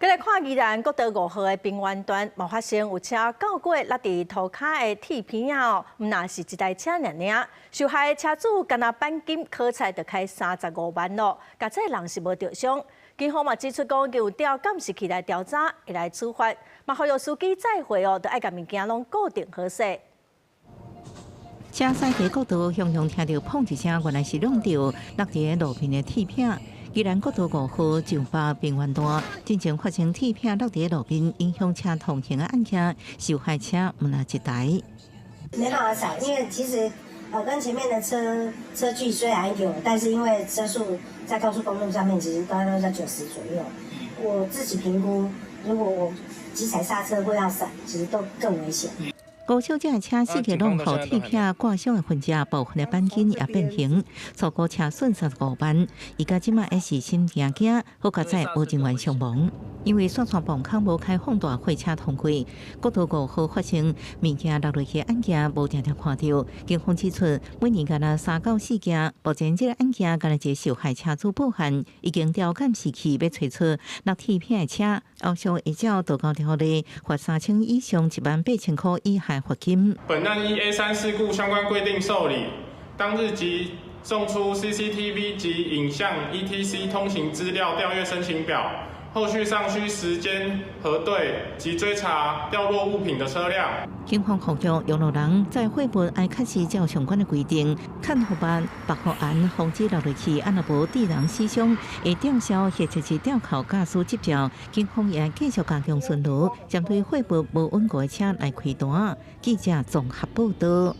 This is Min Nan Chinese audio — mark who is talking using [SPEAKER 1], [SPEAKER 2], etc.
[SPEAKER 1] 來看宜蘭國道五號的平原段，嘛發生有車轎過落佇塗跤的鐵片仔哦，毋但是一台車爾爾，受害的車主干焦鈑金考菜就開35萬咯，佳哉人是無著傷。警方嘛指出講，有調監視器來調查，會來處罰。嘛，呼籲司機載貨哦，著愛共物件攏固定好勢。
[SPEAKER 2] 車駛佇國道，雄雄聽著砰一聲，原來是挵著落佇路邊的鐵片。宜蘭國道五號上北平原段，進前發生鐵片落佇路邊，影響車通行的案件，受害車毋但一台。
[SPEAKER 3] 沒辦法閃，因為其實跟前面的車車距雖然有，但是因為車速在高速公路上面，其實大概都在90左右。我自己評估，如果我急踩剎車或要閃，其實都更危險。
[SPEAKER 2] 高小姐的車四個攏予鐵片割傷的痕跡，部分的鈑金也變形，初估車損失5萬。伊到這馬還是心驚驚，好佳哉無人員傷亡。因為雪山磅空無開放大貨車通過，國道五號發生物件落落去案件，無定定看著。警方指出，每年干焦三到四件，目前這个案件干焦一个受害車主報案，已經調監視器欲揣出落鐵片的車，後續會照道交條例罰3000以上18,000箍以下罰金。
[SPEAKER 4] 本案依 A3事故相關規定受理，當日即送出 CCTV 及影像 ETC 通行資料調閱申請表。後續尚需時間核對及追查掉落物品的車輛。
[SPEAKER 2] 警方呼籲用路人載貨物愛確實照相關的規定，牽護板、縛護鞍，防止落落去，按若無致人死傷，會吊銷或者是吊扣駕駛執照。警方也繼續加強巡邏，針對貨物無穩固的車來開單。記者綜合報道。